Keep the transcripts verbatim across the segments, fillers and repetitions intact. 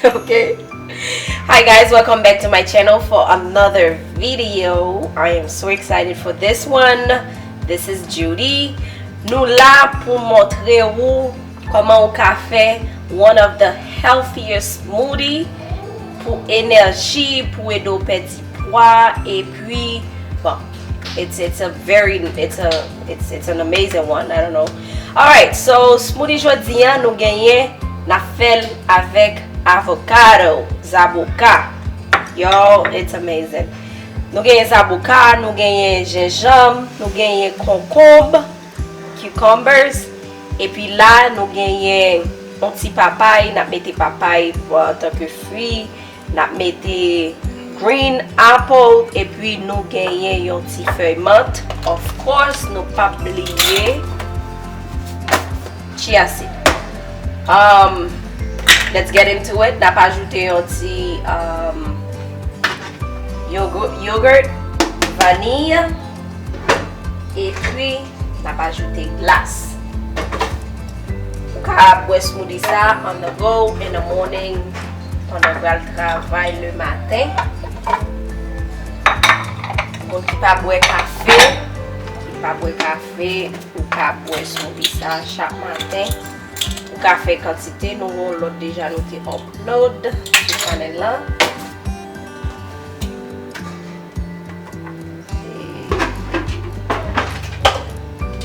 Okay. Hi guys, welcome back to my channel for another video. I am so excited for this one. This is Judy. Nou la pou montre ou kòman ou ka fè one of the healthiest smoothie pou enèji, pou ede w pèdi pwa, epi, bon, it's, it's a very, it's a, it's, it's an amazing one, I don't know. Alright, so smoothie jodi a, nou genyen, n ap fè l avèk avocado, zaboka. Yo, it's amazing. Nou genyen zaboka, nou genyen jenjanm, nou genyen konkonb, cucumbers, epi la nou genyen yon ti papay, n ap mete papay, bon, antanke fwi, n ap mete green apple, epi nou genyen yon ti fèy mant. Of course, nou p ap bliye chia seed. Um, let's get into it. N ap ajoute yon ti, um, yogo-, yogurt, vaniy, epi n ap ajoute glas. Ou ka bwè smoothie sa on the go, in the morning, pandan w pral travay le maten. Moun ki pa bwè kafe, ki pa bwè kafe, ou ka bwè smoothie sa chak maten. Ou ka fè kantite, nou gen yon lòt deja nou te upload sou chanèl la.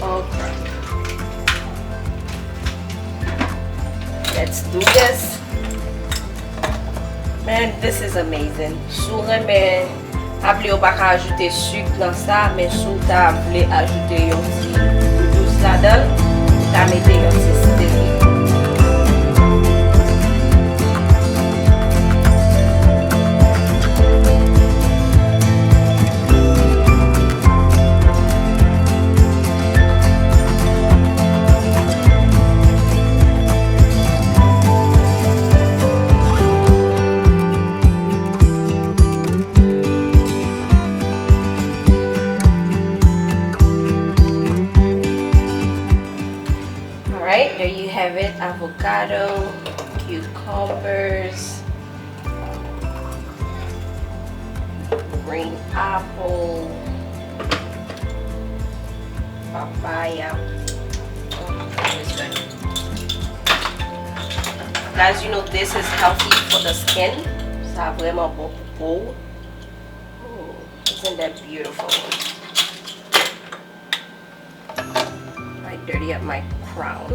Ok. Let's do this. Man, this is amazing. Si w renmen, pa bliye w pa ka ajoute sik nan sa, men si w ta vle ajoute yon ti gou dous ladan l, ou ka mete yon ti stevia. Alright, there you have it. Avocado, cucumbers, green apple, papaya. Mm, it's good. Guys, you know this is healthy for the skin. Sa vrèman bon pou po. Oh, isn't that beautiful? I dirty up my crown.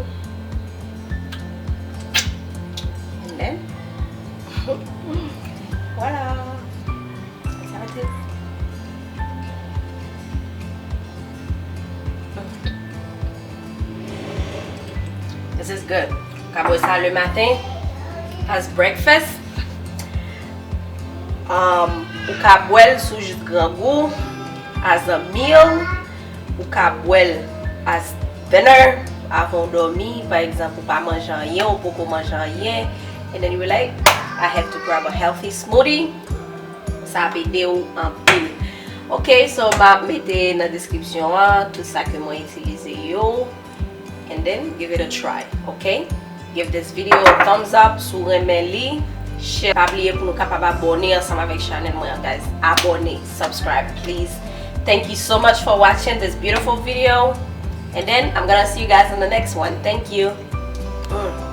And then, voila. Sa va te. This is good. Ou ka bwè sa le maten as breakfast. Um, ou ka bwè l sou jis grangou, as a meal. Ou ka bwè l as dinner, avan w dòmi, pa egzanp, ou pa manje anyen, ou poko manje anyen, and then you were like, "I have to grab a healthy smoothie." Sa ap ede w anpil. Ok, so m ap mete nan deskripsyon an tout sa ke mwen itilize yo. And then give it a try, ok? Give this video a thumbs up si w renmen li. Share. Pa bliye pou nou kapab abòne ansanm avèk chanèl mwen an, guys. Abòne, subscribe, please. Thank you so much for watching this beautiful video. And then I'm gonna see you guys in the next one. Thank you. Mm.